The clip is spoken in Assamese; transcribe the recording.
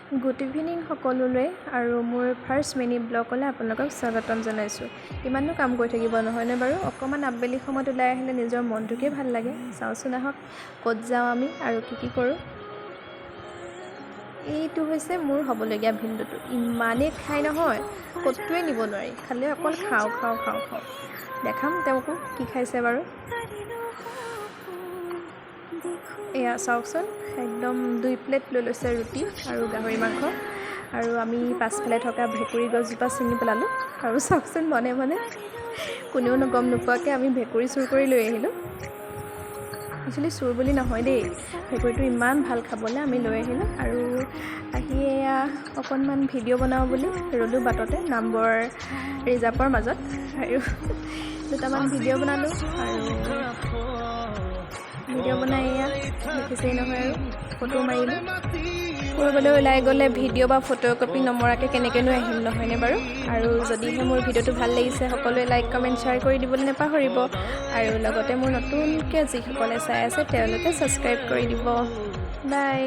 গুড ইভিনিং সকলোলৈ আৰু মোৰ ফাৰ্ষ্ট মিনি ব্লগলৈ আপোনালোকক স্বাগতম জনাইছোঁ। কিমাননো কাম কৰি থাকিব, নহয়নে বাৰু? অকণমান আবেলি সময়ত ওলাই আহিলে নিজৰ মনটোকে ভাল লাগে। চাওঁচোন আহক, ক'ত যাওঁ আমি আৰু কি কি কৰোঁ। এইটো হৈছে মোৰ হ'বলগীয়া ভিনদেউটো। ইমানেই খাই নহয়, ক'তোৱে নিব নোৱাৰি, খালি অকল খাওঁ খাওঁ খাওঁ খাওঁ। দেখাম তেওঁকো কি খাইছে বাৰু। এয়া চাওকচোন, একদম 2 প্লেট লৈ লৈছে ৰুটি আৰু গাহৰি মাংস। আৰু আমি পাছফালে থকা ভেকুৰী গছজোপা ছিঙি পেলালোঁ। আৰু চাওকচোন, মনে মনে কোনেও গম নোপোৱাকৈ আমি ভেকুৰী চুৰ কৰি লৈ আহিলোঁ। একচুৱেলি চুৰ বুলি নহয় দেই, ভেকুৰীটো ইমান ভাল খাবলৈ, আমি লৈ আহিলোঁ। আৰু আহি এয়া অকণমান ভিডিঅ' বনাওঁ বুলি ৰ'লোঁ বাটতে নামবৰ ৰিজাৰ্ভৰ মাজত আৰু দুটামান ভিডিঅ' বনালোঁ। আৰু ভিডিঅ' বনাই এয়া দেখিছেই নহয়, আৰু ফটো মাৰিলোঁ। ক'ৰবালৈ ওলাই গ'লে ভিডিঅ' বা ফটো কপি নমৰাকৈ কেনেকৈনো আহিম, নহয়নে বাৰু? আৰু যদিহে মোৰ ভিডিঅ'টো ভাল লাগিছে, সকলোৱে লাইক, কমেণ্ট, শ্বেয়াৰ কৰি দিবলৈ নাপাহৰিব। আৰু লগতে মোৰ নতুনকৈ যিসকলে চাই আছে, তেওঁলোকে ছাবস্ক্ৰাইব কৰি দিব। বাই।